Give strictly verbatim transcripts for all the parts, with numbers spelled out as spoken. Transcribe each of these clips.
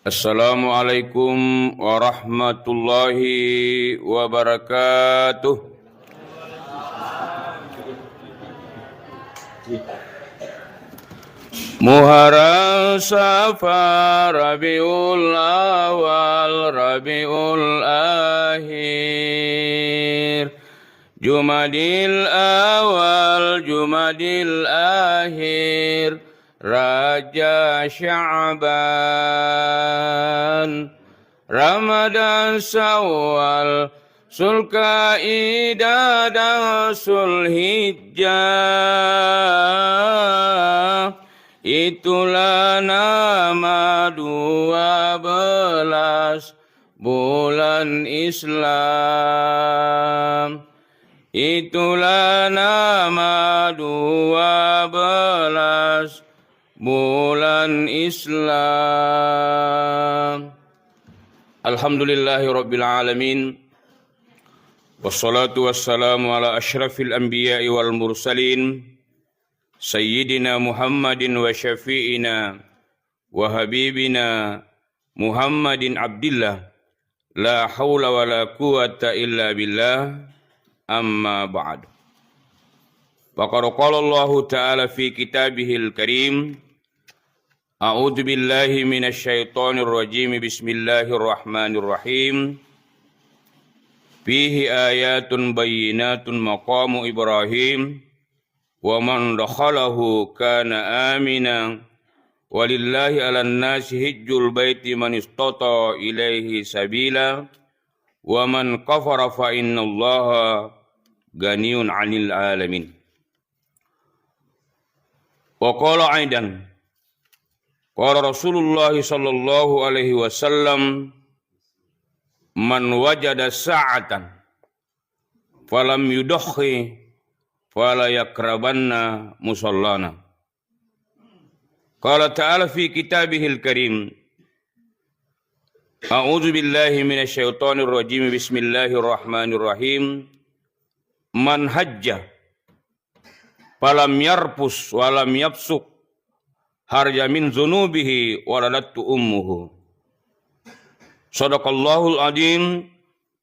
Assalamualaikum warahmatullahi wabarakatuh. Muharram, Safar, Rabiul Awal, Rabiul Akhir, Jumadil Awal, Jumadil Akhir, Rajab, Sya'ban, Ramadan, Syawal, Zulkaidah dan Zulhijjah. Itulah nama dua belas bulan Islam. Itulah nama dua belas bulan Islam. Alhamdulillahi Rabbil Alamin. Wassalatu wassalamu ala asyrafil anbiya'i wal mursalin, Sayyidina Muhammadin wa syafi'ina wa habibina Muhammadin abdillah. La haula wa la quwwata illa billah. Amma ba'du. Faqad qala Allahu ta'ala fi kitabihil karim, A'udzu billahi minasy syaithanir rajim. Bismillahirrahmanirrahim. Fihi ayatun bayyinatun maqamu Ibrahim. Wa man dakhalahu kana amina. Walillahi 'alan nasi hijjul baiti man istata ilaihi sabila. Wa man kafara fa innallaha ganiyun 'anil 'alamin. Wa qala aidan, qala Rasulullah sallallahu alaihi wasallam, "Man wajada sa'atan falam yudahhi fala yaqrabanna musallana." Qala ta'ala fi kitabihil karim, A'udzu billahi minasy syaithanir rajim. Bismillahirrahmanirrahim. Man hajja falam yarfus walam yafsuq, kharaja min dzunubihi waladathu ummuhu. Sadaqallahul adzim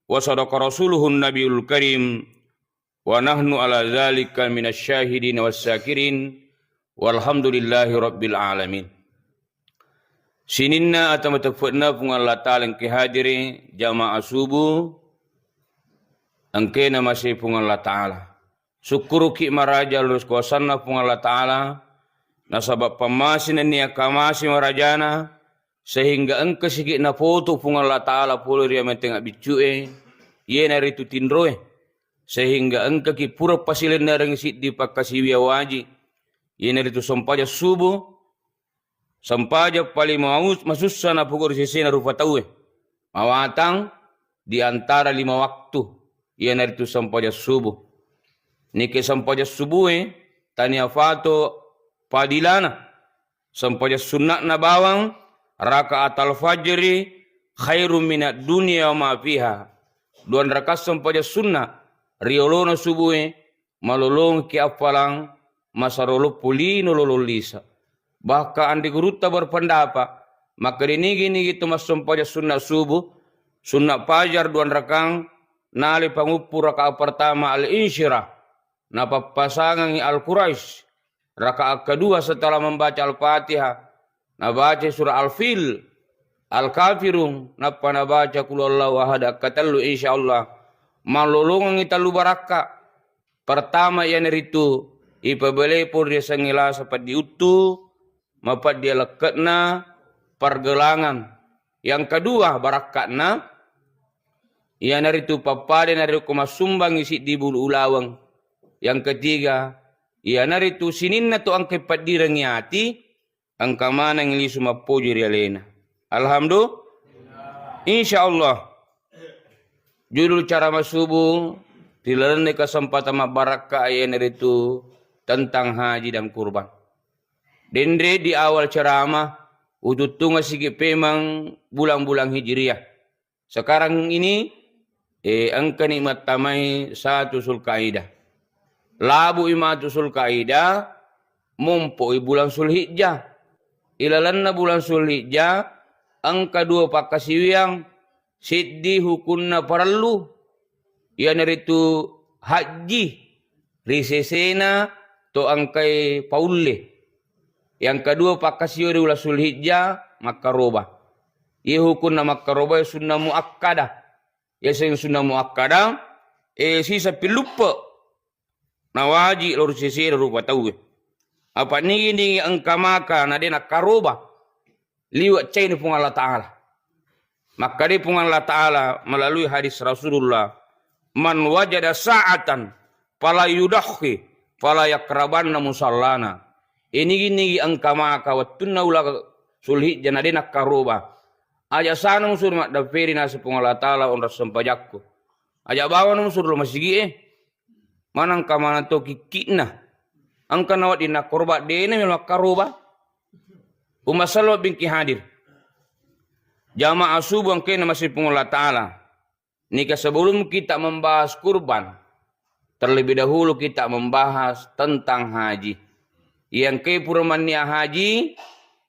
wa sadaqa rasuluhun nabiyul karim, wa nahnu ala dzalika minasy syahidin was syakirin, walhamdulillahi rabbil alamin. Sininna atau matefe'na Puang Allah Ta'ala engke hadiri jamaah subuh, engkena mase Puang Allah Ta'ala. Sukkuruki maraja luas kuasanna Puang Allah Ta'ala, nasaba pammasi nennia kamasi marajana, sehingga engka siki napoto Puang Allah Ta'ala pole ri amanteng abiccu'e, iyanaritu tinroe, sehingga engkaki pura pasilennerengngi siddi pakkasiwiang waji, iyanaritu sempajang subuh, sempajang paling mau-, masussa napogau ri sesena rupa tauwe. Mawatang di antara lima waktu, iyanaritu sempajang subuh. Nike sempajang subuhe tania fato padilana. Sempajang sunna'na bawang, raka'atal fajri khairum minad dunya wa ma fiha. Dua rakaat sempajang sunna riolona subuhe, malolongki affalang masaroloppo lino lolong lisa. Bahkan anre gurutta berpendapat, makkeda nigi-nigi tu massempajang sunna subuh, sunna fajar dua rakang, nale panguppu rakaat pertama al-insyirah, napappasangangi al-Quraisy, rakaat kedua setelah membaca al-Fatihah, nabaca surah al-Fil, al-Kafirun, nappa nabaca qul huwallahu ahad akkatellu, insyaallah malolongengi tellu barakka. Pertama, iyanaritu ipabelai pole riasengnge lasa peddi uttu, mapeddi alekke'na, pergelangan. Yang kedua, barakka'na, iyanaritu pappada narekko massumbangngi siddi bulu ulaweng. Yang ketiga, iyanaritu sininna to engka paddirengngi ati, engka maneng lisu mappoji ri alena. Alhamdulillah. Insyaallah. Judul ceramah subuh, ri lalenna kesempatan mabbarakka iyanaritu tentang haji dan kurban. Denre di awal ceramah, ututtunga siki pemang bulang-bulang Hijriah. Sekarang ini, eh, engkani mattamai satu Zulkaidah. Labui matu Zulkaidah, mompoi bulang Zulhijjah. Ilalenna bulang Zulhijjah, engka dua pakkasiwiang, seddi hukunna parellu, iyanaritu hajji ri sesena to engkae paulle. Yang kedua, pakkasiwiang ri uleng Zulhijjah makkaroba. Iya hukunna makkaroba, sunna muakkada. Yaseng sunna muakkada, e, sisa pilluppe nawaji lao ri sesena rupa tauwe. Apa nigi-nigi engka maka na de nakkaroba, liwe caini Puang Allah Ta'ala. Makkeda Puang Allah Ta'ala melalui hadis Rasulullah, "Man wajada sa'atan fala yudahhi fala yakrabanna musallana." Inigi-nigi engka maka wettunna uleng Zulhijjah na de nakkaroba, aja sana musu ri maddamperi naseng Puang Allah Ta'ala onrong sempajakku. Aja bawang musu ri masigi e. Maneng ka maneng to kikki'na. Engka nawedding nakkaroba, dena melo makkaroba. Umma sallo bingki hadir. Jamaah subuh engkae namasei Puang Allah Ta'ala. Nika sebelum kita membahas kurban, terlebih dahulu kita membahas tentang haji. Yang ke pura mannia haji,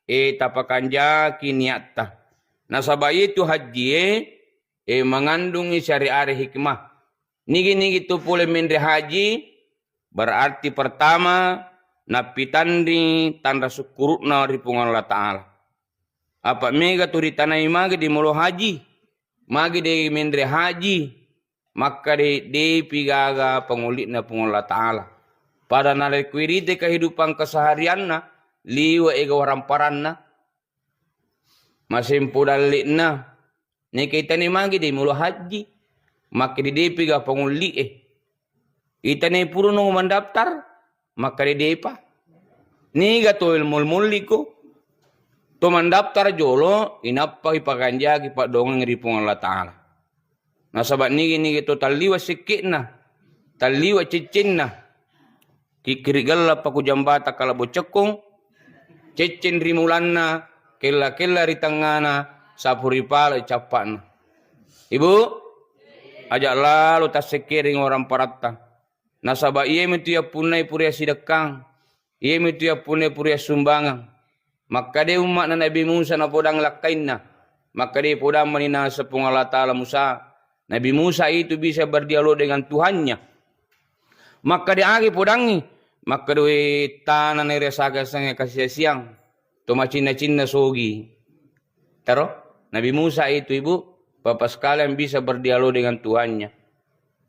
e tapakanjaki niatta. Nasaba itu haji e, e mengandungi syariat hikmah. Nigi-nigi tu pole menre haji, berarti pertama, nappitanri tanra sukkuru'na ri Puang Allah Ta'ala. Apa mega tu ritanai mage de molo haji, mage de menre haji, makkeda de, depi gaga pangolli'na Puang Allah Ta'ala. Pada narekko irite kehidupan keseharianna, liwe ega waramparanna, masempo dalle'na, neka itane magi de molo haji, makkeda depi ga pangolli e. Itane purano mandaftar, makkeda depa. Niga to mol-, molliko. To mandaftar jolo, inappa ipakanjaki paddoangeng ri Puang Allah Ta'ala. Nasaba nigi-nigi to talliwa sekke'na, talliwa ceccenna. Kikkiri gella paku jambata kalabo cekkong, cecceng ri mulanna, kella-kella ri tengngana, sapu ri pala cappa'na. Ibu, aja lalo tassekkereng orang paratta. Nasaba iyemitu yappunnai pura sidekkang, iyemitu yappunnai pura sumbangang. Makkeda umma'na Nabi Musa napodang lakkainna. Makkeda podang mani naseng Puang Allah Ta'ala Musa. Nabi Musa itu bisa berdialog dengan Tuhannya. Makkeda agi podangi. Makkeda we tana na irasaka sengnge kasih siang. To macinna-cinna sogi. Taro? Nabi Musa itu, Ibu, Bapak sekalian, bisa berdialog dengan Tuhannya.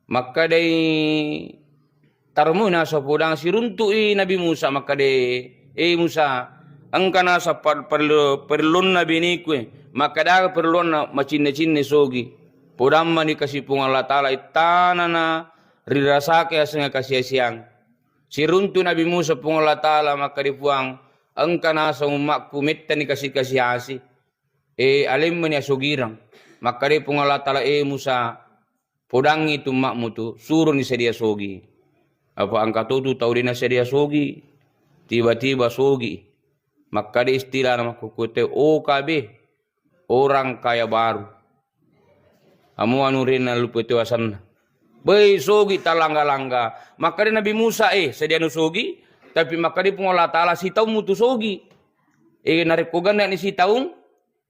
Makkedai, taromoi naseng podang siruntu'i Nabi Musa, makkeda, "E Musa, engka naseng par-, parellu-, parellunna beneku e." Makkeda, "Aga parellunna?" "Macinna-cinna sogi." Podang mani kasi Puang Allah Ta'ala, ittanana rirasaka yasengnge kasih siang. Siruntu Nabi Musa, Puang Allah Ta'ala makkeda, "Puang, engka naseng ummakku mettani kasi-, kasih asi. E, alemmani asogirang." Makkeda Puang Allah Ta'ala, "E Musa, podangi tu ummakmu tu, suroni sedia sogi." Apa engka to tu tau de nasedia sogi, tiba-tiba sogi. Makkeda istilahna makkukku te, O K B, orang kaya baru. Amo anu rena lupa itu asanna. Bei sogi talangga-langga. Makkeda Nabi Musa, "E, sediano sogi?" Tapi makkeda Puang Allah Ta'ala, "Sitaung mutu sogi." E, narekko gennani sitaung,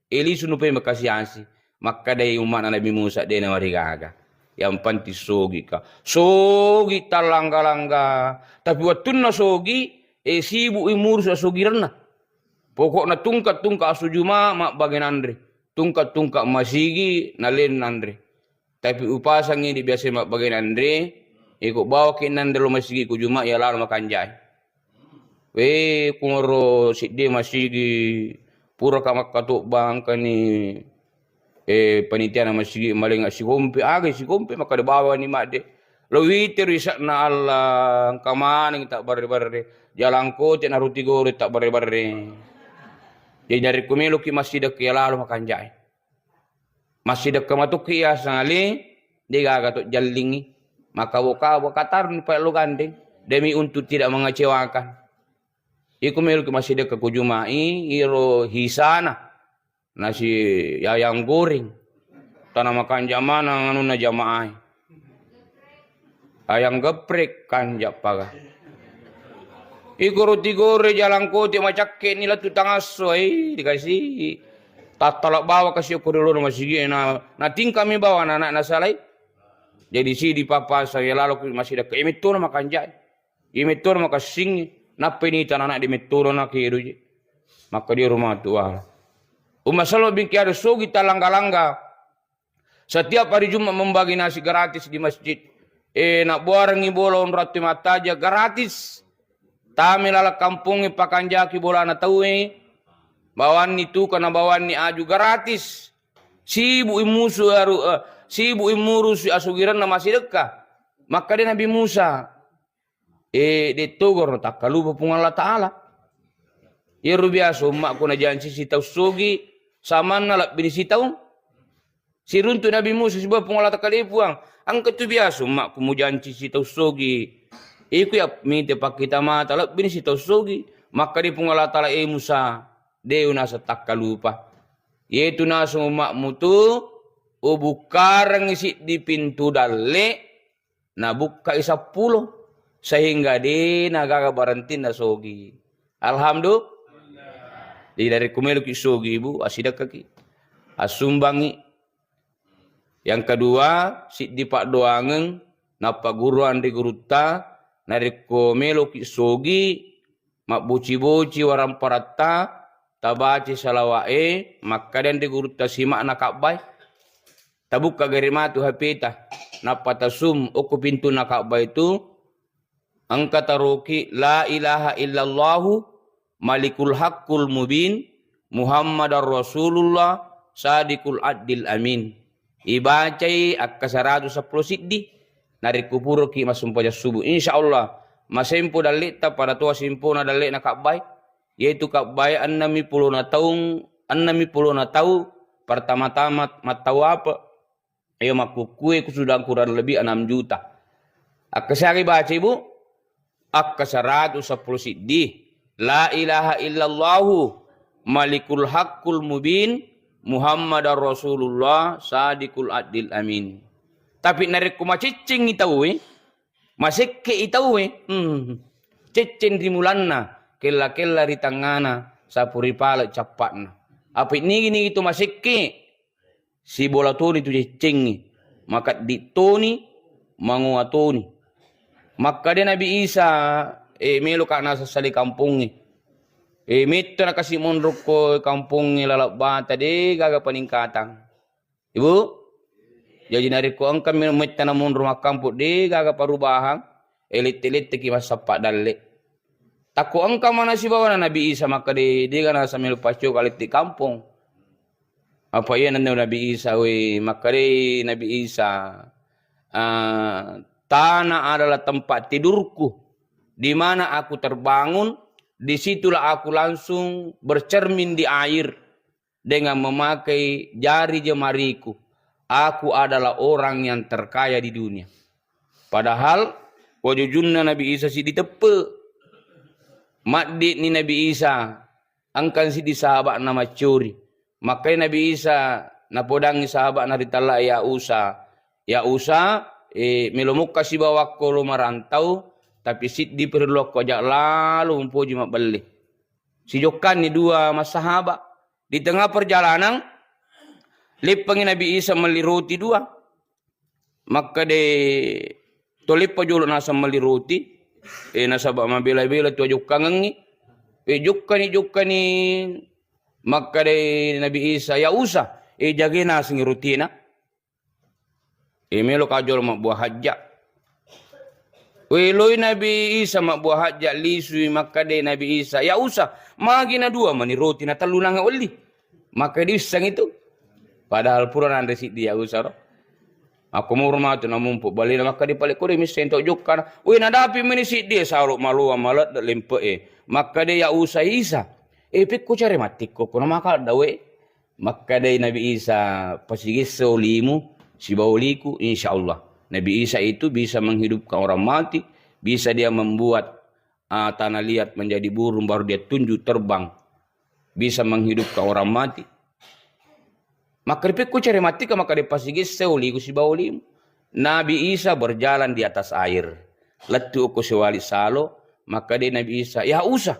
e, lisu nupai makasi-asi. Makkedai umma'na Nabi Musa, "De namarigaga. Yang penting sogi ka." Sogi talangga-langga. Tapi wettunna sogi, e, sibuk i murus asogirenna. Pokokna tungka-tungka asu Juma, mabbage nanre. Tungka-tungka masigi, nalen nanre. Tapi upasangngi di biasa mabbage nanre, iko bawaki nanre lo masigi ku Juma, iya lalo makanjai. We, kumaro siddi masigi, puraka makkatobba, engkani, e, panitiana masigi malenga sikompe, aga sikompe, makkeda bawani madde. Lo witiro isakna Allah, engka maneng tabbarre-barre. Jalangkote naruti gore tabbarre-barre. Jadi narekko meloki massidekka iya lalo makanjai. Massidekka matokki iya sangali, degaga to jallingi. Maka boka, boka taruni paello gandeng. Demi untuk tidak mengecewakan. Iko meloki massidekka ku Jumai, iro hisana. Nasi ayam goreng. Tana makanja maneng anunna jamaah e. Ayam geprek kanja paga. Iko roti gore jalangkote macakke ni lettu tangasso, e, dikasi. Tattala bawa kasi okko ri lona masigi na, natingkami bawa anak-anak nasalai. Jadi sidi papasa ya lalo ku masida ke emetona makanjai. Emetona makassingi. Nappa ini tanana di metona na kedo je. Maka dia rumah tua. Umma salo bingki ada sogi talangga-langga. Setiap hari Jumat membagi nasi gratis di masjid. Eh, nabbuarengngi bola onrong attu mattaja gratis. Tame laleng kampongnge pakanjaki bolana tauwe. Bawanni tukang, nabawanni aju gratis. Sibuk imusu aru, eh, sibuk imurusi asugiranna masidekka. Makkeda Nabi Musa, eh, dettogoro takkalupa Puang Allah Ta'ala. Iyaro biasa ummakku najanci sitaung sogi, samanna lebbini sitaung. Siruntu Nabi Musa sibawa Puang Allah Ta'ala, "Eh, Puang, engka tu biasa ummakku mujanci sitaung sogi. Iku ya mite pakkita mata lebbini sitaung sogi." Makkeda Puang Allah Ta'ala, "Eh, Musa, de' naseng takkalupa. Iyetu naseng ummakmu tu, ubukkarengngi siddi pintu dalle, nabukkai seppulo, sehingga de' nagaga barentinna sogi." Alhamdulillah. Jadi, narekko meloki sogi, Ibu, asidekkaki, assumbangi. Yang kedua, siddi paddoangeng, nappa guru anre gurutta, narekko meloki sogi, mabboci-boci waramparatta, tabaca salawa'e, makkeda anre gurutta sima'na kabbae. Tabukka gare matu H P-ta, nappa tasum okko pintunna Ka'bah itu, engka taroki, "La ilaha illallahu malikul haqqul mubin, Muhammadar Rasulullah sadiqul adil amin." Ibacai akka saratu seppulo siddi, narekko puroki massumpajang subuh. Insya Allah, masempo dalle'ta pada toa sempona dalle'na Ka'bah. Yaitu Ka'bah enneng mi pulona taung, enneng mi pulona tau pertama-tama mattawaf. Iya, makkukkue ku sudah kurang lebih enam juta. Akka siaga ibaca, Ibu? Akka saratu seppulo siddi. La ilaha illallahu malikul haqqul mubin, Muhammadar Rasulullah sadiqul adil amin. Tapi narekko maciccingi tauwe, masekke'i tauwe, hmm, cecceng ri mulanna, kella-kella ri tangngana, sapu ri pale cappa'na. Apa nigi-nigi tu masekke, sibola toni tu ceccengngi, makeddi toni, mangoa toni. Makkeda Nabi Isa, eh, meloka nasessali kampongnge. Eh, metto nakasi monrokko kampongnge laleng bata, de gaga peningkatan. Ibu? Jaji narekko engka me-, metta namonro makkampong, de gaga perubahan, eh, lette-letteki massappa dalle. Takko engka mana sibawana Nabi Isa makkeda, de gaga nasa melo paccoka lette kampong. Apa iya nanne Nabi Isa, we, makkeda Nabi Isa, ah, tanah adalah tempat tidurku, di mana aku terbangun, di situlah aku langsung bercermin di air dengan memakai jari jemariku. Aku adalah orang yang terkaya di dunia. Padahal wajujunna Nabi Isa siddi teppe. Maddi'ni Nabi Isa, engkang siddi sahaba'na maccuri. Makkai Nabi Isa napodangi sahaba'na ri talla, "Ya Usa, ya Usa, eh, melo mukka sibawakko lo marantau, tapi siddi perlu akko aja lalo mumpoji mabbelle." Sijokkanni dua massahaba. Di tengah perjalanan, leppangi Nabi Isa melli roti dua. Makkeda, "To leppa jolo naseng melli roti, eh, nasaba mabela-bela tu ajokkangengngi." Eh, jokkani, jokkani, makkeda Nabi Isa, "Ya Usa, eh, jage naseng rotina." Eh, melo ka jolo mabbua hajja. Weloi Nabi Isa mabbua hajja, lisui, makkeda Nabi Isa, "Ya Usa, magi na dua mani roti na tellu nange welli?" Makkeda isseng itu. Padahal pura nanre siddi ya Usa ro. Aku mau rumah tu namumpu bali na makkeda pale kore misseng to jokkana. Weh, nadapi mani siddi, salo maloa maledde lempe e. Makkeda ya Usa Isa. Eh, pekko care mattikko, kono maka dawe. Makkedai Nabi Isa, "Pasigesse olimu sibawa oliku, insya Allah." Nabi Isa itu bisa menghidupkan orang mati, bisa dia membuat, ah, tanah liat menjadi burung, baru dia tunjuk terbang, bisa menghidupkan orang mati. Makkeda pekko care mattika, makkeda pasigesse oliku sibawa olimu. Nabi Isa berjalan di atas air. Lettu okko siwali salo, makkeda Nabi Isa, "Ya Usa,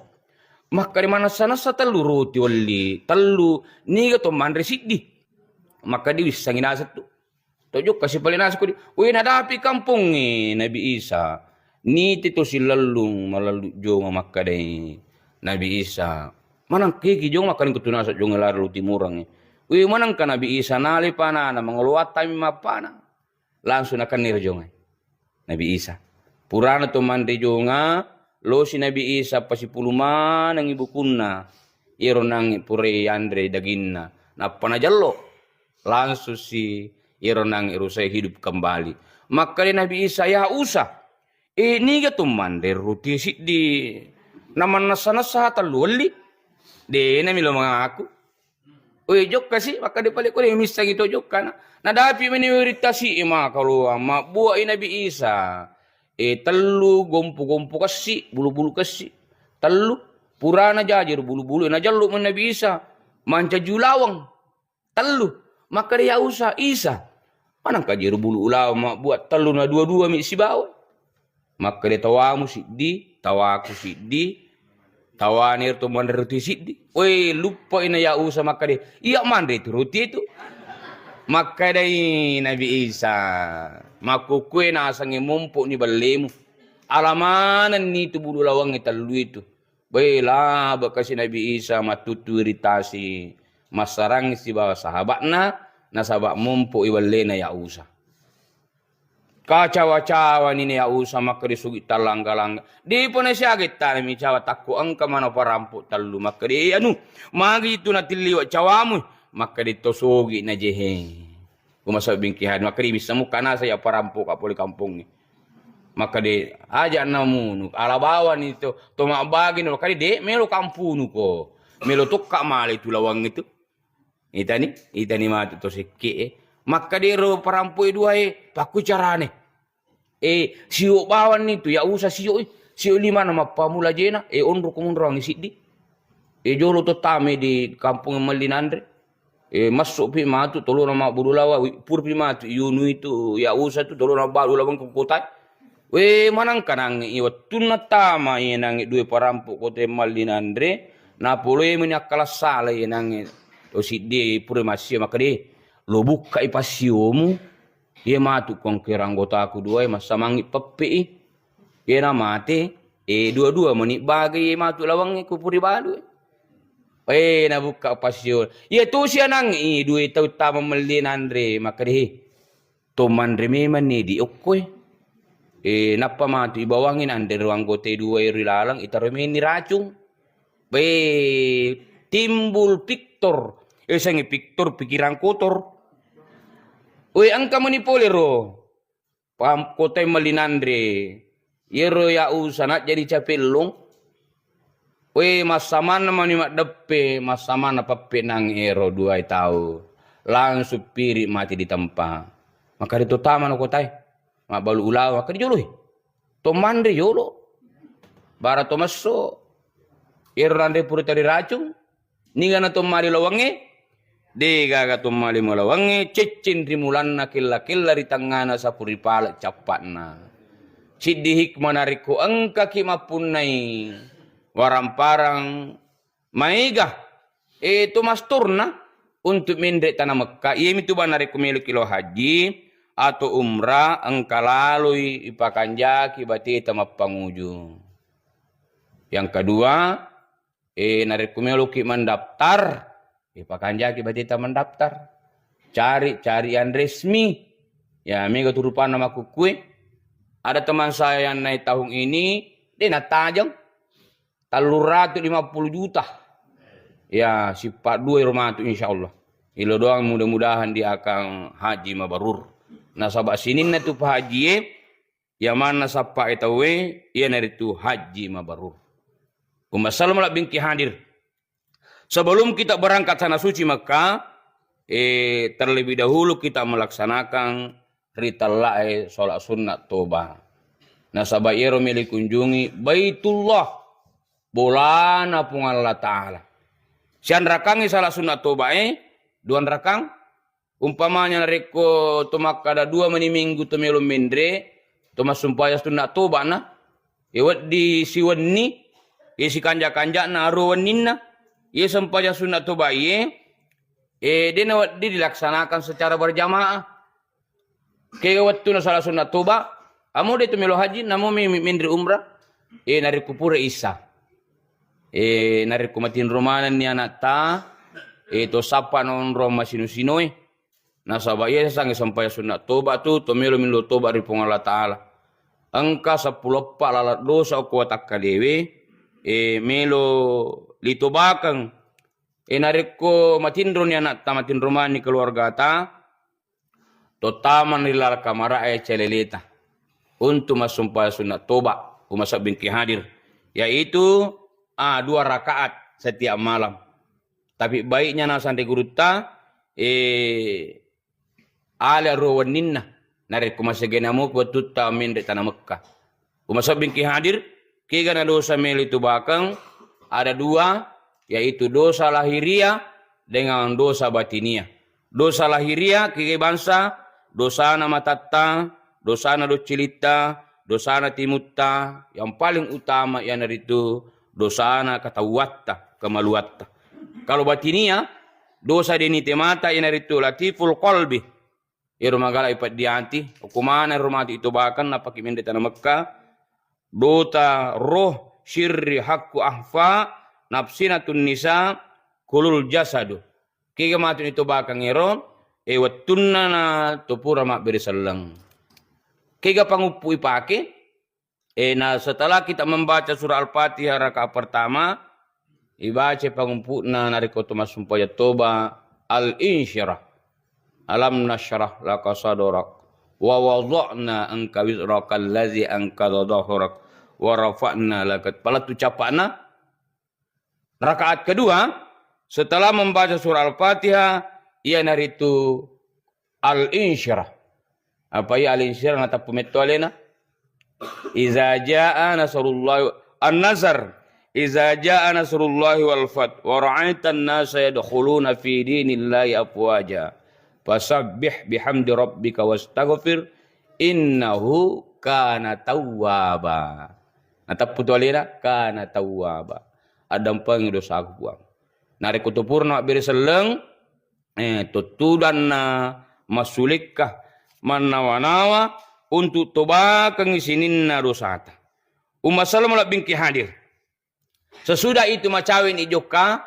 Makkeda manessa-nessa tellu roti welli, tellu, niga to manre siddi. Makkeda wissengngi naseng tu. To jokka sipale naseng kodi. Wé, nadapi kampongnge Nabi Isa. Niti to silellung malellu jonga makkedai Nabi Isa. Maneng kiki jonga makkeda kutu naseng jonga lari lu timureng. Wé, manengka Nabi Isa nalai panana mangolo wattami mappana. Langsung nakenni ro jongai Nabi Isa. Purana to manre jonga, losi Nabi Isa pasipulu manengngi bukunna. Iyaro nangnge purai yanre daginna. Nappa najello. Langsung si iyaro nangnge rusai hidup kembali. Makkeda Nabi Isa, "Ya Usa, eh, niga to manre roti siddi? Namannessa-nessa tellu welli?" Dena milo mangaku. Oi, jokka si, makkeda pale kore missengngi to jokka na. Nadapi meni wiritta si, eh, makaloang mabbuai Nabi Isa. Eh, tellu gompu-gompu kessi, bulu-bulu kessi. Tellu, purana jaji ro bulu-bulu, najello meni Nabi Isa. Mancaji ulaweng. Tellu, makkeda ya Usa, Isa. Manengka jero bulu ulaweng mabbua tellu na dua-dua mi sibawa. Makkeda tawamu siddi, tawaku siddi, tawane ro to manre roti siddi. Woi, luppai na ya Usa makkeda, iya manre tu roti itu. Makkedai Nabi Isa, makkukkue nasengnge mompo ni bellemu. Alamanenni tu bulu lawangnge tellu itu. Woi, laba kasi Nabi Isa mattuttu iritasi massarang sibawa sahaba'na, nasaba mompo i wellena ya Usa. Kacawa-cawa ni ya Usa, makkeda sugi tallangga-langga. Depa na siaga tanami cawa, takko engka mana parampo tellu. Makkeda, "Eh, anu, magi itu natilliwa cawamu?" Makkeda to sogi na jehe. Kuma sabbing ki hadi, makkeda bisa muka nasa ya parampo ka pole kampongnge. Makkeda aja namunu, ala bawani to, to mabbagi no, makkeda de melo kampunu ko. Melo tokka male tu lawang itu. Itani, itani matu to sekke e. Makkeda ro parampo e dua e, pakku carane. E, sio bawanni tu, ya Usa sio e. Sio lima na mappamula jena, e, onro ko munro angi siddi. E, jolo to tame di kampung Mellinanre. E, massu pi matu tolona mabbulu lawa, wi-, pur pi matu yunu itu, ya Usa tu tolona balu lawang ko kota. We, manangka nangnge i wettunna tama i nangnge dua parampo kota Mellinanre, napoloi meni akkalassala i nangnge to siddi pura massio makkeda, "Lo bukka i passiomu." Iye matu kongkero anggotaku duae massamangngi peppe'i. Iye namate, e, dua-dua mani bagai iye matu lawangnge kupuri balue. E, nabukka passio. Iye tu sianangngi dua tau tama Mellinanre, makkeda, "He, to manre memanni di okkoe." E, nappa matu ibawangngi nanre ro anggotae duae ri laleng, itaro meni racung. Be, timbul piktor. Esengnge piktor, pikiran kotor. Oi, engka mani pole ro. Pam-, kotae Mellinanre. Yero ya Usa najjari capellong. Oi, massamanna mani maddeppe, massamanna peppe'nang ero duae tau. Langsung piri mati di tempat. Makkeda to tama no kotae. Mabbalu ulawa, makkeda joloi. To manre yolo. Bara to messo. Ero nanre pura tari racung. Nigana to mali lawangnge? De gaga to mali malawangnge, ceccing ri mulanna kella-kella ri tengngana sapu ri pale cappa'na. Siddi hikmah narekko engkaki mappunnai warang-parang maega, e, to mastorna untuk menre tana Mekka, iyemitu bang narekko meloki lao haji atau umrah, engka laloi ipakanjaki bateta mappanguju. Yang kedua, e, narekko meloki mendaftar, e, pakanjaki bateta mendaftar. Cari, cari yang resmi. Ya, mega tu rupanna makkukkue. Ada teman saya yang naik tahun ini, de natajeng tellu ratu lima puluh juta. Ya, sipa dua ero matu, insya Allah. Ilo doang, mudah-mudahan dia akan haji mabrur. Nasaba sininna tu pahajie, iya manna sappae tauwe, iyanaritu haji mabrur. Umma salama labbingki hadir. Sebelum kita berangkat sana suci Mekah, eh, terlebih dahulu kita melaksanakan ri tellae sholat sunnah toba. Nasaba iyaro mele kunjungi Baitullah, bolana Puang Allah Ta'ala. Sianrakangngi sholat sunnah tobae, duanrakang. Umpamanya narekko to makkada dua mani minggu to melo menre, to massumpajang sunna toba na, e, wedding siwenni, Iye sikanja-kanja'na aruwa wenninna, iye sempajang sunna toba iye, eh, de' nawedding dilaksanakan secara berjamaah. Kega wettunna sala sunna toba, amo de' tu melo haji, namo mi, mi, menre umrah, eh, narekko pura isa. Eh, narekko matinro manenni ana'ta, eh, to sappa naonrong masino-sinoe. Nasaba iya sange sempajang sunna toba tu, to melo millau toba ri Puang Allah Ta'ala. Engka seppulo eppa laleng dosa okko watakkalewe, eh, melo litobakeng. Eh, narekko matinroni ana'ta, matinro manenni keluargata, to tamani ri laleng kamara'e caleleta untuk massumpajang sunna toba, umasebbingki hadir, yaitu, ah, dua rakaat setiap malam. Tapi baiknya nasang ri gurutta, eh, ale aruwa wenninna, narekko masegena mupi wettutta menre tana Mekka. Umasebbingki hadir, kegana dosa melo itobakeng, ada dua, yaitu dosa lahiriah dengan dosa batiniah. Dosa lahiriah, kega bangsa, dosana matatta, dosana doccilitta, dosana timutta, yang paling utama iyanaritu dosana katauwatta, kemaluatta. Kalau batiniah, dosa de' nitemata iyanaritu latiful qalbi. Ero magala ipeddi ati, okko maneng ro matu itobakeng, nappaki menre tana Mekka, dota roh, sirri, hakku, akhfa, nafsinatun nisa, kulul jasadu. Kega matu itobakeng ero, eh, wettunna na to pura mabbere selleng. Kega panguppu ipake, Eh, nah, setelah kita membaca surah Al-Fatihah rakaat pertama, ibaca pangumpu'na narekko to massumpajang toba, Al-Insyirah. Alam nasyrah laka sadrak, wa wada'na anka wizraka allazi anqadha dhahrak, wa rafa'na laka, palettu cappa'na. Rakaat kedua, setelah membaca surah Al-Fatihah, iyanaritu Al-Insyirah. Apa iya Al-Insyirah? Nateppu metto alena. Iza jaa nasrullahi, An-Nasr. Iza jaa nasrullahi wal fath, wa ra'aitan nasa yadkhuluna fi dinillahi afwaja. Fasabbih bihamdi rabbika wastaghfir, innahu kana tawwaba. Nateppu tu alena, kana tawwaba. Addampengi dosaku, Puang. Narekko to purana mabbere selleng, eh, tuttudanna massulekka mannawa-nawa untuk tobakengngi sininna dosata. Umma selleng malebbingki hadir. Sesudah itu macaweni jokka,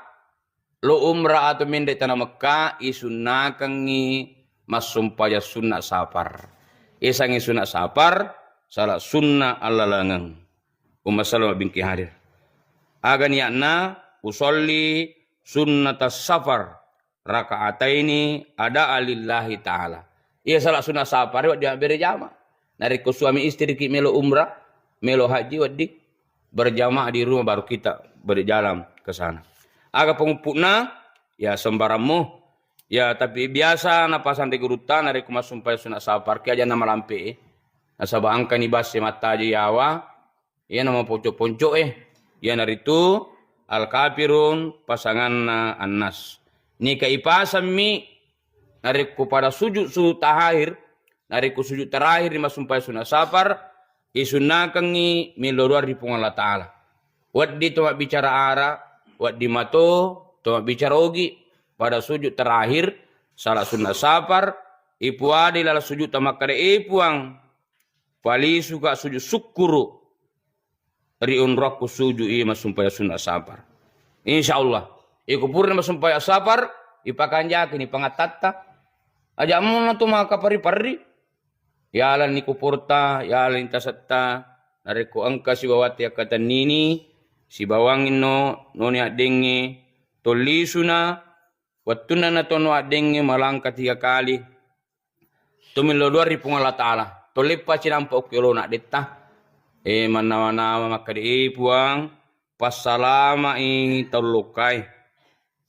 lo umrah atau menre tana Mekka, isunnakengngi massumpajang sunna safar. Iyasengnge sunna safar, sala sunna allalengeng. Umma selleng malebbingki hadir. Aga niatna, usolli sunnatas safar, rakaataini adaan lillahi ta'ala. Iya sala sunna safar, wedding mabbere jama. Narekko suami istriki melo umrah, melo haji, wedding berjamaah di rumah, baru kita berjalan ke sana. Aga panguppu'na, ya sembarammu. Ya, tapi biasa napasanre gurutta, narekko massumpajang sunna safar, ki aja namalampe. Nasaba engkani basse mattaji yawa, iyana maponco-ponco'e, iyanaritu Al-Kafirun pasanganna An-Nas. Nika ipasemmi narekko pada sujud, sujud terakhir, narekko sujud terakhir ri massumpajang sunna safar, isunnakengngi millau doa ri Puang Allah Ta'ala. Wedding to mabbicara ara, wedding mato to mabbicara ogi pada sujud terakhir, sala sunna safar, ipuadai laleng sujud tamakkada, "E Puang, palisuka sujud sukkuru ri onrokku sujud iya massumpajang sunna safar." Insya Allah, iko purana massumpajang safar, ipakanjakini pangattatta. Aja' muna tu maka parri-parri. Yalani kuporta, yalani tasetta, narekko engka sibawatta yakkatennini, sibawangngi no, noni addengnge, tollisuna, wettunna natono addengnge malangka tiga kali. Tumillo doa ri Puang Allah Ta'ala. Tolleppa cinampa okko yolona addetta. E, mannawa-nawa makkeda, "E Puang, passalama'i tau lokkae.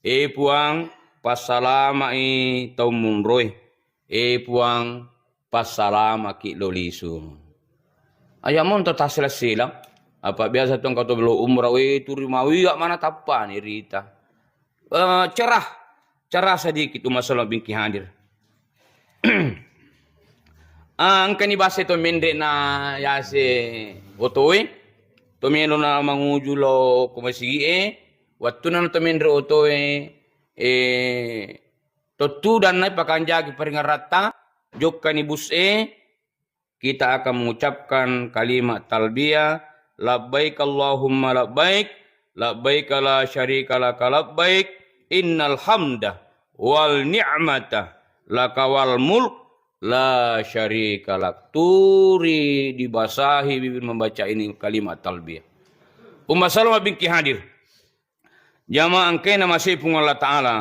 E Puang, passalama'i tau munroe. E Puang, passalamaki lo lisu." Aja' monto tassila-sila. Apa biasa tu engka to bello umrah, we, turi mawiwa mana tappani rita. Eh, cerah, cerah sedikit tu masalah bingki hadir. Ah, engkani basse to menre na yase otoe. to melona manguju lao ko masigi'e, wettunna to menre otoe, e, tottudanna pakanjaki paringaratta, jokkani bus'e, kita akan mengucapkan kalimat talbiyah, "Labbaik Allahumma labbaik, labbaik la syarika laka labbaik, innal hamda wal ni'mata laka wal mulk, la syarika lak." Turi dibasahi bibir membaca ini kalimat talbiyah. Umma Salama binti hadir. Jamaah engkae namasei Puang Allah Ta'ala.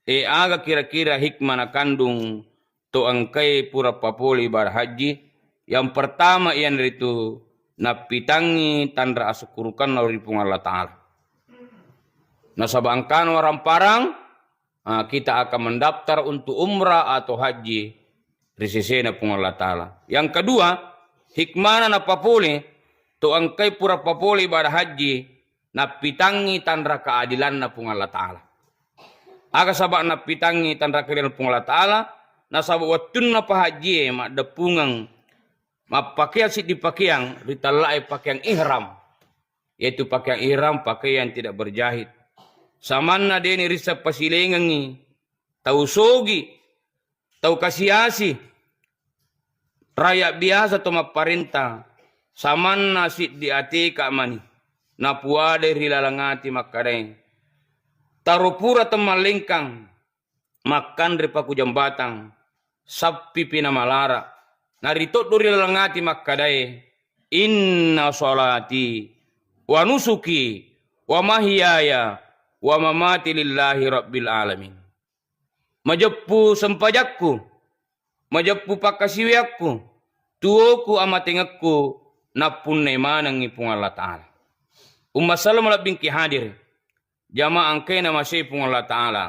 E, aga kira-kira hikmah nakandung to engkae pura papole ibadah haji? Yang pertama iyanaritu nappitangngi tanra asukkurukanna ri Puang Allah Ta'ala. Nasaba engkana waramparang, ah, kita akan mendaftar untuk umrah atau haji ri sesena Puang Allah Ta'ala. Yang kedua, hikmana napapole to engkae pura papole ibadah haji, nappitangngi tanra keadilanna Puang Allah Ta'ala. Aga sabab nappitangngi tanra keadilanna Puang Allah Ta'ala? Nasaba wettunna pahajie maddeppungeng mappakeang siddi pakeang, ritella'e pakeang ihram, yaitu pakeang ihram, pakaian tidak berjahit. Samanna deni risseng pasilengengngi, tau sogi, tau kasiasi, rakyat biasa to mapparenta, samanna siddi ateka mani, napuadai ri laleng ati makkadae, taro pura temmallengkang, makkanre paku jambatang, sappipi namalara, naritoddo ri laleng ati makkadae, "Inna salati wa nusuki wa mahyaya wa mamati lillahi rabbil alamin." Majeppu sempajakku, majeppu pakkasiwiakku, tuoku, amatengekku, nappunnai manengngi Puang Allah Ta'ala. Umma Salama labbingki hadir, jamaah engkae namasei Puang Allah Ta'ala.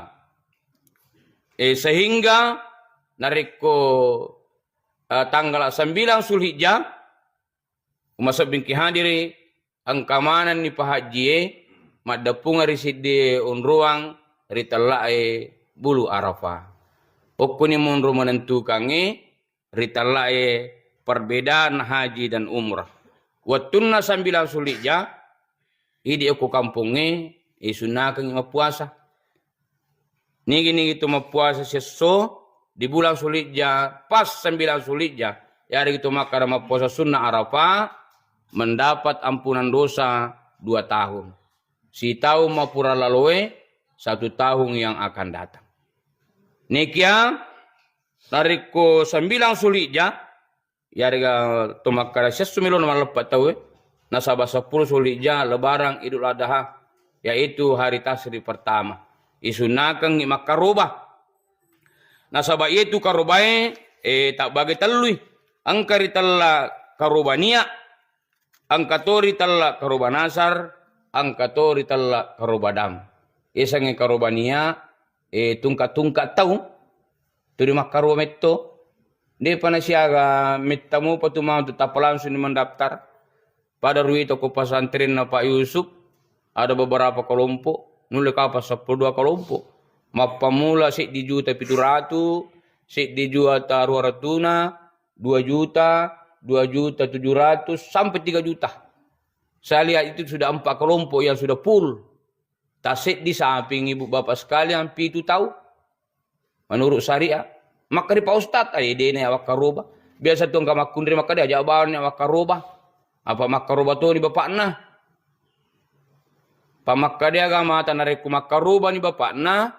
E, sehingga narekko, eh, tanggal sembilan Zulhijjah, Umma Salama labbingki hadiri, engka manenni pahajjie maddeppungeng ri siddi onroang ri tella'e bulu Arafah. Okkoni monro menentukangnge ri tella'e perbedaan haji dan umrah. Wettunna sembilan Zulhijjah, idi okko kampongnge, isunnakengngi mappuasa. Nigi-nigi tu mappuasa siesso di bulan Zulhijjah, pas sembilan Zulhijjah, yaritu makkada mappuasa sunnah Arafah, mendapat ampunan dosa dua tahun. Sitaung mapura laloe, satu tahun yang akan datang. Nekia, narekko sembilan Zulhijjah, yarega to makkada siesso melo na malleppa tauwe, nasaba seppulo Zulhijjah, Lebaran, Idul Adha, yaitu hari tasyrik pertama. Isunnakengngi makkaroba. Nasaba iyetu karobae, eh, tabbage tellui. Engka ritella karoba nia, engka to ritella karoba nasar, engka to ritella karoba dam. Iyasengnge karoba nia, eh, tungka-tungka tau, tuli makkaroba metto. Depa nasiaga metta mopa tu matu tappa langsung ni mendaftar. Pada ruita ko pesantrenna Pak Yusuf, ada beberapa kelompok, nulle kapang seppulo dua kelompok. Mappamula seddi juta pitu ratu, seddi juta dua ratuna, dua juta, dua juta tujuh ratus, sampai tiga juta. Saya lihat itu sudah empat kelompok yang sudah full. Taseddi saping, Ibu Bapak sekalian, pitu tau. Menurut syariat. Makkeda Pak Ustaz, "Ai, dena ya wakkaroba." Biasa tu engka makkunrai makkeda, "Aja bawang ya wakkaroba." Apa makkaroba toni bapakna? Pa makkeda agamata narekko makkarobani bapakna,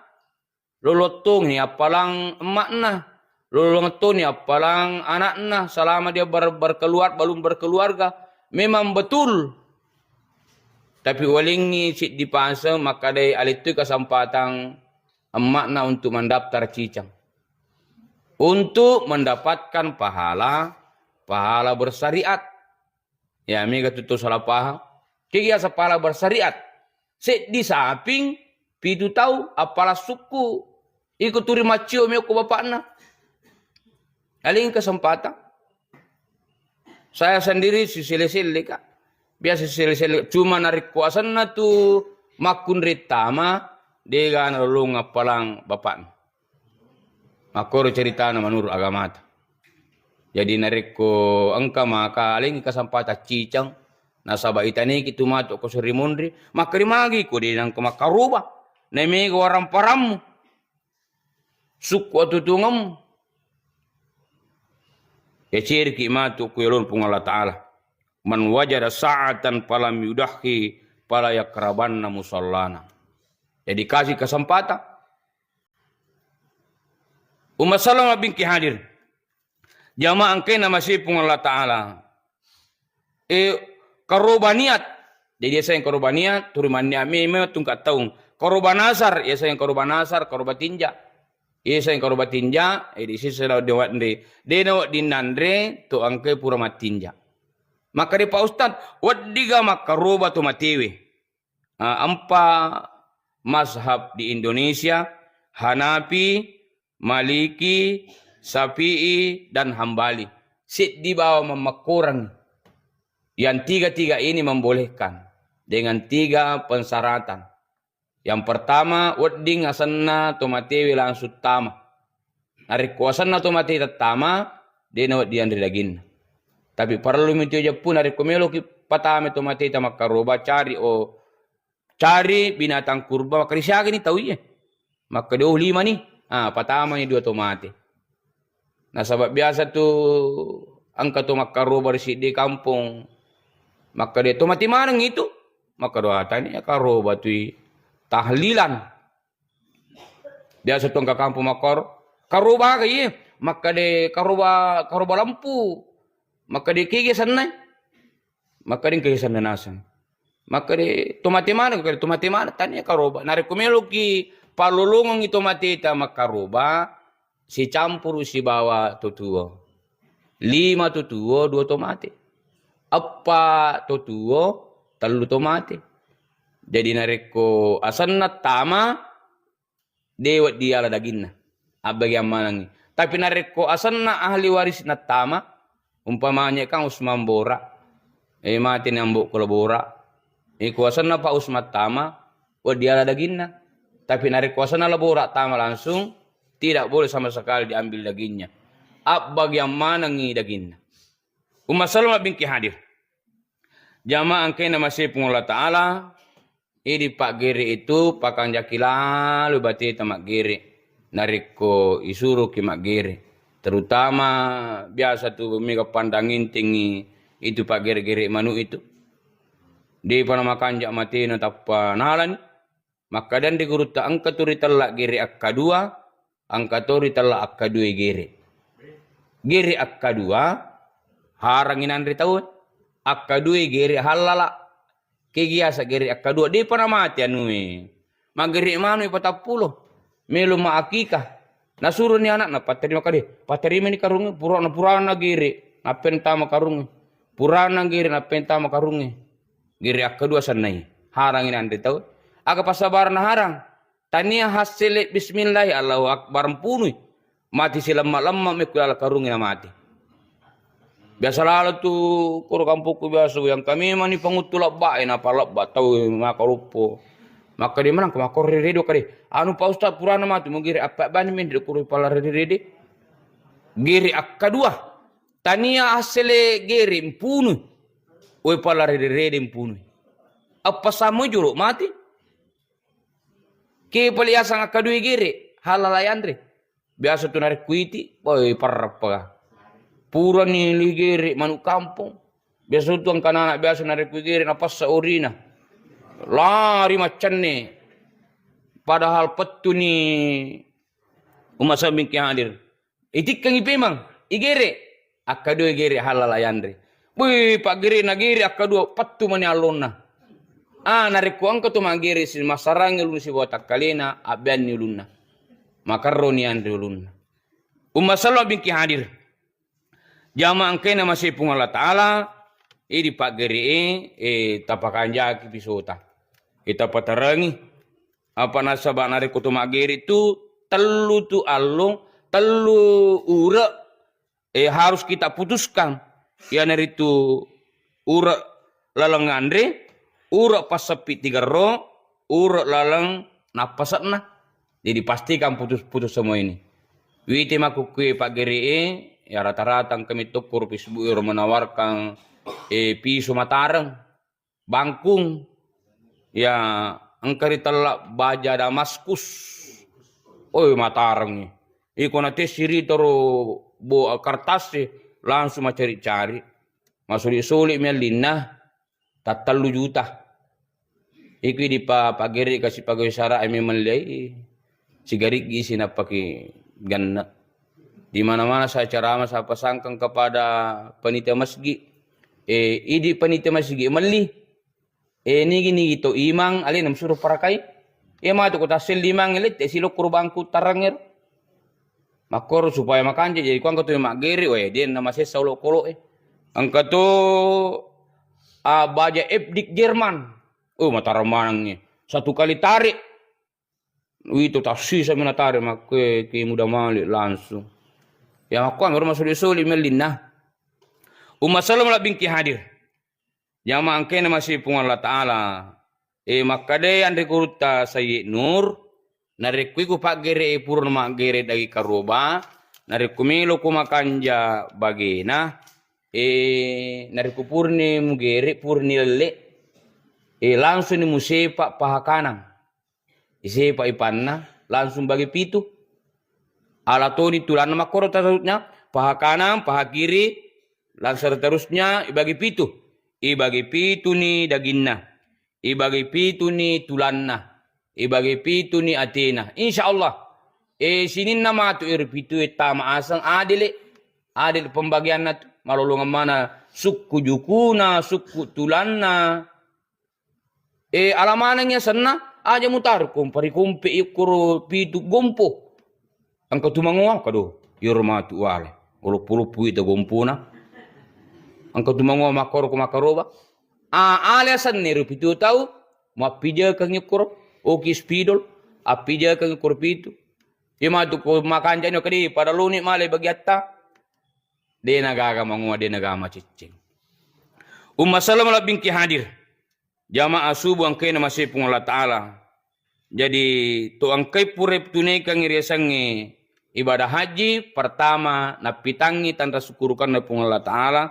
lolong toni appalang emmakna, lolong toni appalang anakna, selama dia ber-, berkeluar-, belum berkeluarga. Memang betul. Tapi walingngi siddi paseng makkadai alettui kesempatan emmakna untuk mendaftar cicang. Untuk mendapatkan pahala, pahala bersyariat. Ya, mega tu tau salah paham. Kegi asa pahala bersyariat. Seddi saping, pitu tau, appalang sukku. Iko turi maccio mi okko bapakna. Aling kesempatan. Saya sendiri sisele-sele, Kak. Biasa sisele-sele. Cuma narekko asenna tu makkunrai tama, dega nalolong appalang bapakna. Makkoro ceritana menurut agamata. Jadi narekko engka maka aling kesempatan cicang, Nasaba itaniki tu matu ko seri monri, makkarimagi ko de nangka makkaroba. Naimega waramparammu, sukku atutungemmu. Yaceriki matu ku yolon Puang Allah Ta'ala. "Man wajada sa'atan falam yudahhi fala yakrabanna musallana." Jadi kasih kesempatan. Umma Salama binti hadir. Jamaah engkae namasei Puang Allah Ta'ala. Eh, karoba niat. Jadi, iya sayang karoba niat, turi manniat memang tungka taung. Karoba nasar, iya sayang karoba nasar, karoba tinja. Iya sayang karoba tinja, eh, di sisi lawan dewa nre. Dena wedding nanre, to engkae pura mattinja. Maka di Pak Ustaz, weddiga makkaroba to matewe. Ah, empa mazhab di Indonesia, Hanafi, Maliki, Syafi'i, dan Hambali. Seddi bawa mammekkoreng. Yang tiga-tiga ini membolehkan dengan tiga persyaratan. Yang pertama, wedding asenna to matewe langsung tama. Narekko asenna to mate tattama, de nawedding anre daginna. Tapi parellu mi tu jeppu narekko meloki patama to mate tamakkaroba, cari o, cari binatang kurban, makkeda siagani tau iye. Makkeda, oh, lima ni. Ah, patamani dua to mate. Nasaba biasa tu engka to makkaroba ri siddi kampong. Makkeda to mate maneng itu. Makkeda, ah, tania karoba tui tahlilan. Biasa tu engka kampung makkoro, karoba aga iye, makkeda karoba, karoba lempu, makkeda kege senna, makkeda kege senna naseng, makkeda to mate maneng, makkeda to mate maneng, tania karoba. Narekko meloki pallolongengngi to mateta makkaroba, sicampuru sibawa to tuo. Lima to tuo, dua to mate. Eppa to tuo, tellu to mate. Jadi narekko asenna tama, de wedding diala daginna. Abbagiang manengngi. Tapi narekko asenna ahli waris nattama, umpamanya kan Usman Bora, eh, mate ni ambo ko Bora, eh, ko asenna Pak Usman tama, wedding diala daginna. Tapi narekko asenna La Bora tama langsung, tidak boleh sama sekali diambil dagingnya. Abbagiang manengngi daginna. Umma Salama binti hadir. Jamaah engkae namasei Puang Allah Ta'ala, idi paggere itu pakanjaki lalo bateta maggere. Narekko isuroki maggere, terutama biasa tu mega pandang entengngi itu paggere-gere manu itu. Depa namakanja matena tappa nalani. Makkedani ri gurutta, engka tu ritella gere akkadua, engka to ritella akkadua gere. Gere akkadua, harangi nanre tau. Akkadua gere hallala. Kegi asa gere akkadua, depa namate anue. Maggere manui patappulo. Melo ma akikah. Nasuroni anakna, patterima kade. Patterimani karungnge, purana, purana gere. Nappentama karungnge. Purana gere, nappentama karungnge. Gere akkadua sennai. Harangi nanre tau. Aga passabaranna harang? Tania hassele bismillahi, Allahu Akbar, mpunui. Mati silemma-lemma mekku lala karungi na mati. Biasa lalo tu koro kampokku biasa, yang kami mani panguttu lebba, eh, napa lebba tau maka loppo. Maka dia menang ke makor rede kade. Anu Pak Ustaz purana mati, mau gere apa bani men di koro pala rede-rede. Gere akkadua. Tania hassele gere mpunui. Oi pala rede-rede mpunui. Apa samo jolo mati? Ke pale yaseng akkadui gere, halala yanre. Biasa tu narekko iti, boy, parrappa. Purani li gere manu kampong. Biasa tu engka anak biasa narekko gere napassa orina. Lari maccanne. Padahal pettuni Umma Salama binti hadir. Itikkengi pemang, igere. Akkadua igere halala yanre. Bui, paggere na gere akkadua, pettu mani allonna. Ah, narekko engka tu maggere si massarangi ulunna sibawa takkalena, abbeanni ulunna. Makarroni yanre ulunna. Umma Salama binti hadir. Jamaah engkae namasei Puang Allah Ta'ala, idi paggere'e, eh, tapakanjaki pisota. Eh, tapatarangi. Apa nasaba narekko to maggere tu tellu tu allo, tellu ure, eh, harus kita putuskan. Iyanaritu ure laleng anre, ure passeppi tigerro, ure laleng nappase'na. Jadi pastikan putus-putus semua ini. Witi makkukkue paggere'e, ya rata-rata engka mi tokko ro Facebook ero menawarkan, eh, piso matareng. bangkung, ya engka ritella baja Damaskus. Oi, matarengngi. Iko natessiri toro bo kertas e, langsung macari-cari. Masuli-suli mi ellinna, tattellu juta. Iko dipa-, pagere kasi pegawai sara e memang liai. Sigariggi si nappaki ganna. Di mana-mana saya ceramah, saya pasangkang kepada panitia masjid. Eh, idi panitia masjid melli. Eh, nigi-nigi to imang, alena msuro parakai. Eh, matu ko tassel limang, lette silokko bangku tarangngero. Makkoro supaya makanja, jadi ko engka tu maggere, weh, den na masessa olokolo e. Engka tu, ah, baja F D X Jerman. Oh, matarang manengngi. Satu kali tarik. Wito tassisa mi natarik, makkue ki muda malik langsung. Ya, makkuami ro masuli-suli mellinna. Umma Salama labbingki hadir. Jamaah engkae namasei Puang Allah Ta'ala. E, makkadai anre gurutta Sayyid Nur, narekko iku paggere e purana maggere dagi karoba, narekko melo ko makanja bagena, e, narekko purni mugere, purni lelle, e, langsung ni musepa paha kanang. Isepa ipanna, langsung bagi pitu. Ala toni tulanna makkoro terusnya, paha kanan, paha kiri, dan seterusnya ibagi pitu. Ibagi pitu ni daginna, ibagi pitu ni tulanna, ibagi pitu ni atena. Insya Allah, e, sininna matu ero pitu e tama aseng adele, adele pembagianna tu, malolongang mana sukku jukuna, sukku tulanna. E, ala manengngi asenna, aja mutaro kompari kompe ikkoro pitu gompo. Engka tu mangoa, kado, iyaro matu wale. Oloppo-loppo ita gompona. Engka tu mangoa makkoro ko makkaroba. A, ale asenna ero pitu tau, mappijakeng ikkoro. Oki spidol, appijakeng ikkoro pitu. Iya matu ko makancani kadi pada loni male bagiatta. De nagaga mangoa, de nagaga maciccing. Umma Salama labbingki hadir. Jamaah subuh engkae namasei Puang Allah Ta'ala. Jadi, to engkae pura tunaikangngi riasengnge ibadah haji, pertama, nappitangngi tanra sukkurukanna Puang Allah Ta'ala.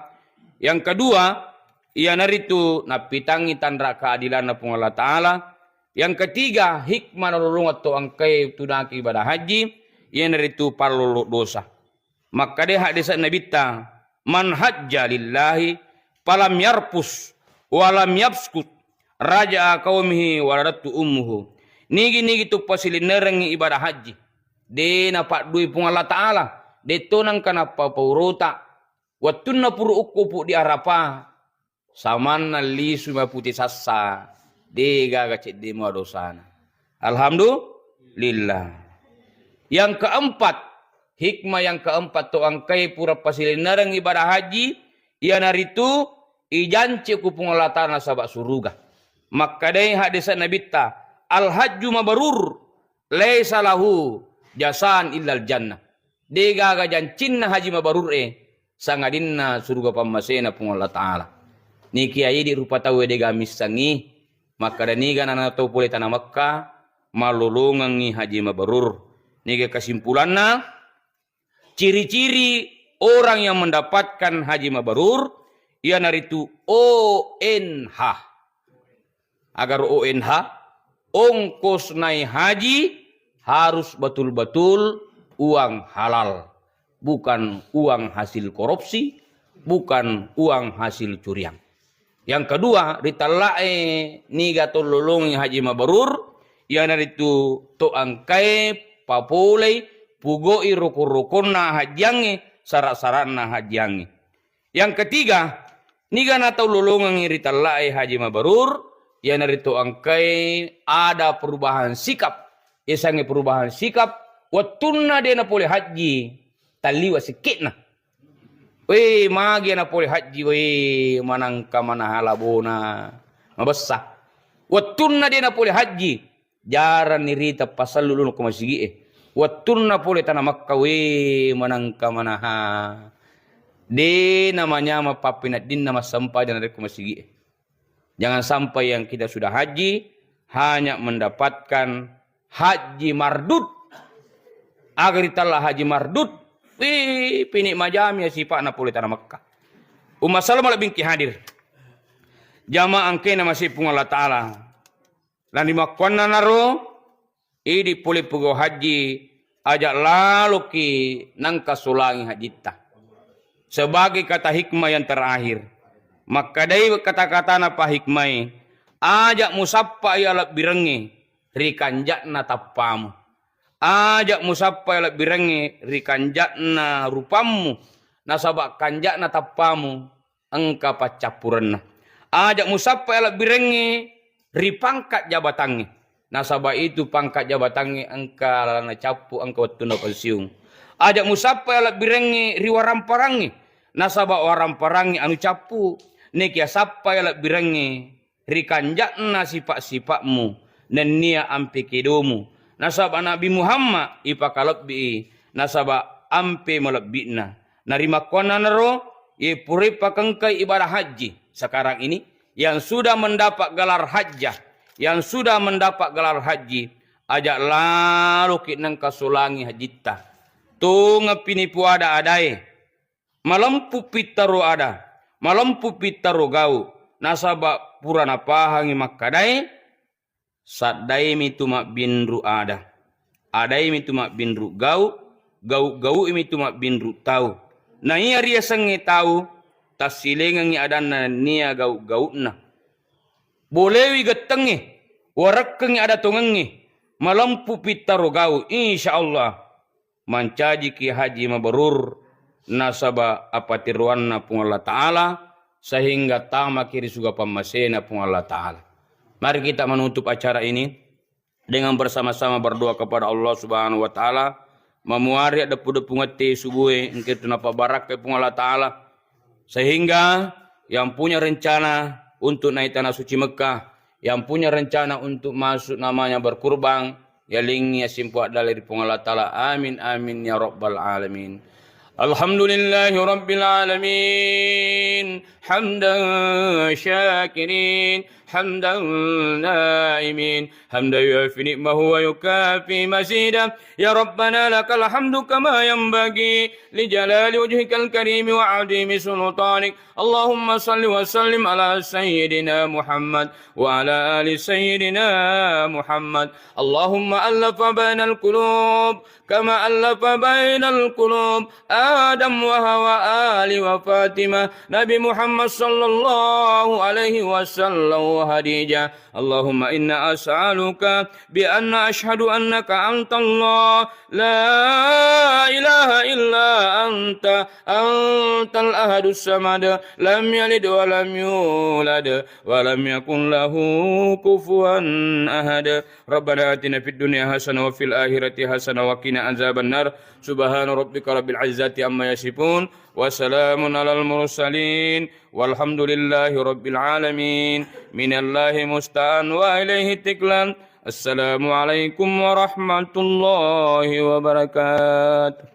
Yang kedua, iyanaritu nappitangngi tanra keadilanna Puang Allah Ta'ala. Yang ketiga, hikmah nalolongeng to engkae tunaki ibadah haji, iyanaritu pallolo dosa. Makkeda hadis Nabitta, "Man hajja lillahi falam yarfus walam yafsuk raja'a qaumihi waladathu ummuhu." Nigi-nigi tu pasilinnerengngi ibadah haji, de napaddui Puang Allah Ta'ala, de to nengka nappapaurota. Wettunna puru ukkupu di Arafah, samanna lisu maputi sassa, de gaga cedde mua dosana. Alhamdulillah. Yang keempat, hikmah yang keempat to engkae pura pasilinnereng ibadah haji, iyanaritu ijanci ku Puang Allah Ta'ala nasaba suruga. Makkedai hadis Nabitta, "Al hajju mabrur, laisa lahu jasaan illal jannah." De gaga jancinna haji mabrur e, sangadinna suruga pammasena Puang Allah Ta'ala. Niki aidi rupa tauwe de ga missengngi, makkeda niga nana tau pole tana Mekka, malolongengngi haji mabrur. Niga kesimpulanna, ciri-ciri orang yang mendapatkan haji mabrur, iyanaritu O N H. Agar O N H, ongkos naik haji harus betul-betul uang halal, bukan uang hasil korupsi, bukan uang hasil curian. Yang kedua, ritellae niga tololongi haji mabrur, iyanaritu to engkae papolei pugoi rukun-rukunna hajiangnge, sara-saranna hajiangnge. Yang ketiga, niga natau lolongengngi ritellae haji mabrur, iyanaritu engkae ada perubahan sikap. Iyasengnge perubahan sikap, wettunna de napole haji, talliwa sikke'na. Weh, magi napole haji, weh, manangka manaha labona mabessa. Wettunna de napole haji, jarang nirita pasallu lunu ko masigi'e. Wettunna pole tana Makka, we, manangka manaha. De namanyama pappeneddinna massempajang narekko masigi'e. Jangan sampai yang kita sudah haji hanya mendapatkan haji mardud. Aga ritella haji mardud, we, pini majami ya sipa'na pole tana Makka. Umma Salama labbingki hadir. Jamaah engkae namasei Puang Allah Ta'ala. Narimakkuannanaro, idi pole pegau haji, aja laloki nengka solangi hajitta. Sebagai kata hikmah yang terakhir, makkedai kata-katana pa hikmae, aja musappai alebbirengnge ri kanja'na tappamu. Aja musappai alebbirengnge ri kanja'na rupammu, nasaba kanja'na tappamu engka paccappurenna. Aja musappai alebbirengnge ri pangkat jabatangnge, nasaba itu pangkat jabatangnge engka lana cappu, engka wettunna pensiung. Aja musappai alebbirengnge ri waramparangnge, nasaba waramparangnge anu cappu. Nekia sappai alebbirengnge ri kanja'na sipa-sipa'mu, nennia ampe kedomu. Nasaba Nabi Muhammad ipakalebbi'i, nasaba ampe malebbi'na. Narimakkuannanaro, ye pura ipakengkai ibadah haji sekarang ini, yang sudah mendapat gelar hajjah, yang sudah mendapat gelar haji, aja laloki nengka solangi hajitta. Tongeppi nipu ada-adae, malempu pittaro ada, malempu pittaro gau, nasaba pura napahangi makkadae, saddaimi tu mabbinru ada, adaimi tu mabbinru gau, gau-gaumi tu mabbinru tau. Na iya riasengnge tau, tassilengengngi adanna nennia gau-gauna. Bolewi gettengnge, warekkengngi ada tongengnge, malempu pittaro gau, insya Allah mancajiki haji mabrur, nasaba apatiroanna Puang Allah Ta'ala, sehingga tamaki ri suga pammasena Puang Allah Ta'ala. Mari kita menutup acara ini dengan bersama-sama berdoa kepada Allah Subhanahu wa Ta'ala, mamuari depu-depu ngette subue, engka tu napabarakkai Puang Allah Ta'ala, sehingga yang punya rencana untuk naik tanah suci Mekah, yang punya rencana untuk masuk namanya berkurban, yalingngi asimpu addale ri Puang Allah Ta'ala. Amin, amin, ya rabbal alamin. Alhamdulillahi rabbil alamin. Hamdan syakirin, hamdan naimin, hamdan yuafi ni'mahu wa yukafi mazidah. Ya Rabbana, lakal hamdu kama yanbaghi li jalali wajhikal karimi wa azimi sultanik. Allahumma salli wa sallim ala sayyidina Muhammad wa ala ali sayyidina Muhammad. Allahumma allafa bainal qulub kama allafa bainal qulub Adam wa Hawa, Ali wa Fatimah, Nabi Muhammad sallallahu alaihi wasallam wa Khadijah. Allahumma inna as'aluka bi anna ashhadu annaka antallah, la ilaha illa anta, antal ahadus samad, lam yalid wa lam yulad, wa lam yakun lahu kufuwan ahad. Rabbana atina fid dunya hasanah wa fil akhirati hasanah wa qina azabannar. Subhana rabbika rabbil izzati amma yasifun. Wa salamun alal mursalin. Walhamdulillahi rabbil alamin. Minallahi musta'an wa ilaihi tiklan. Assalamualaikum warahmatullahi wabarakatuh.